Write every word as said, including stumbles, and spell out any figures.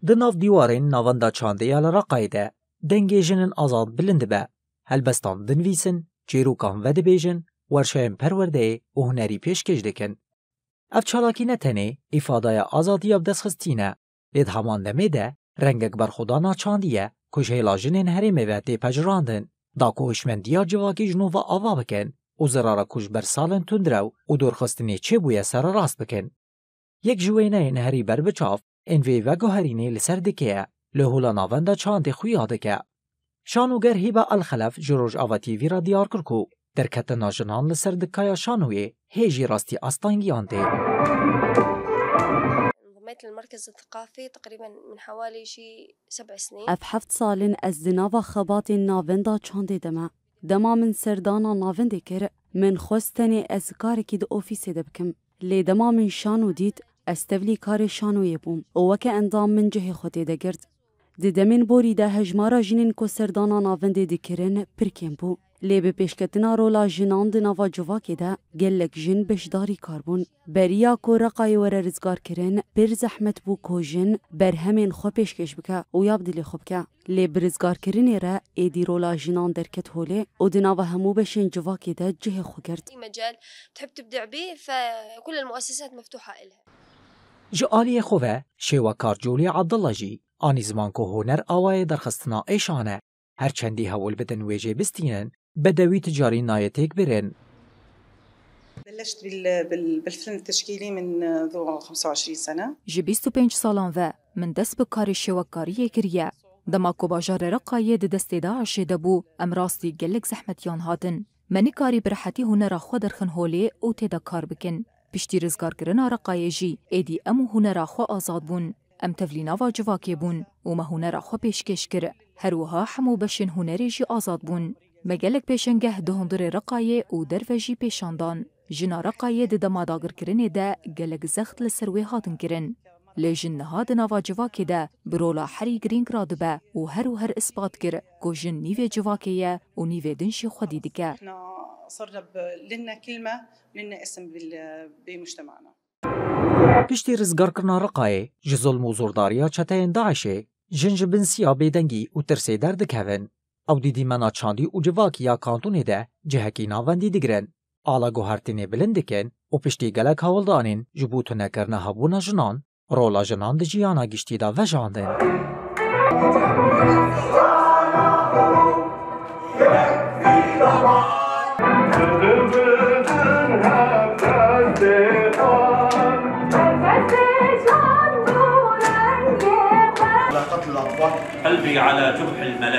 Di nav dîwarên Navenda Çandê ya li Reqayê de dengê jinên azad bilind dibe, helbestan dinivîsin, çîrokan vedibêjin, werşeyên perwerdeyê û hunerî pêşkêş dikin. Ev çalakî ne tenê îfadaya azadiya bi dest xistî ne, lê di heman demê de rengek berxwedana çandî ye ku ji hêla jinên herêmê ve tê pejirandin, da ku hişmendiya civakî ji nû ve ava bikin û zirara ku ji ber salên tundrew û dorxistinê çêbûye sererast bikin. Yek ji wêneyên herî berbiçav ên vê veguherînê li ser dikê ye, li Hola Navenda Çandê xuya dike. Şanoger Hîba Elxelef ji Rojava T V re diyar kir ku derketina jinan li ser dikaya şanoyê hê jî rastî astengiyan tê. Ev heft sal in ez di nava xebatên Navenda Çandê de me. Dema min serdana navendê kir, min xwest tenê ez karekî di ofîsê de bikim. Lê dema min şano dît, ez tevlî karê şanoyê bûm û weke endam min cihê xwe tê de girt. Di demên borî de hejmara jinên ku serdana navendê dikirin pir kêm bû. Lê bi pêşketina rola jinan di nava civakê de gelek jin beşdarî kar bûn. Beriya ku Reqayê were rizgarkirin, pir zehmet bû ku jin berhemên xwe pêşkêş bike û ya bi dilê xwe bike. Lê bi rizgarkirinê re êdî rola jinan derket holê û di nava hemû beşên civakê de cihê xwe girt. Ji aliyê xwe ve şêwekar Colî Abdullah jî anî ziman ku huner awayê derxistina êşan e. Her çendî hewl bidin wê jê bistînin, bedewî ti carî nayê têk birin. Ji bîst û pênc salan ve min dest bi karê şêwekkariyê kiriye. Dema ku bajarê Reqayê di destê DAIŞê de bû, em rastî gelek zehmetiyan hatin. Me nikarî bi rehetî hunera xwe derxin holê û tê de kar bikin. Piştî rizgarkirina Reqayê jî êdî em û hunera xwe azad bûn. Em tevlî nava civakê bûn û me hunera xwe pêşkêş kir. Her wiha hemû beşên hunerê jî azad bûn. Me gelek pêşengeh di hundirê Reqayê û derve jî pêşan dan. Jina Reqayê di dema dagirkirinê de gelek zext li ser wê hatin kirin. Lê jin niha di nava civakê de bi rola herî girîng radibe û her û her ispat kir ku jin nîvê civakê ye û nîvê din jî xwedî dike. Piştî rizgarkirina Reqayê ji zulm û zordariya çeteyên DAIŞê, jin ji bin siya bêdengî û tirsê derdikevin. Ew di dîmena çandî û civakî ya kantûnê de cihekî navendî digirin, ala guhertinê bilind dikin û piştî gelek hewldanên ji bo tunekirina hebûna jinan, rola jinan di jiyana giştî de vejandin.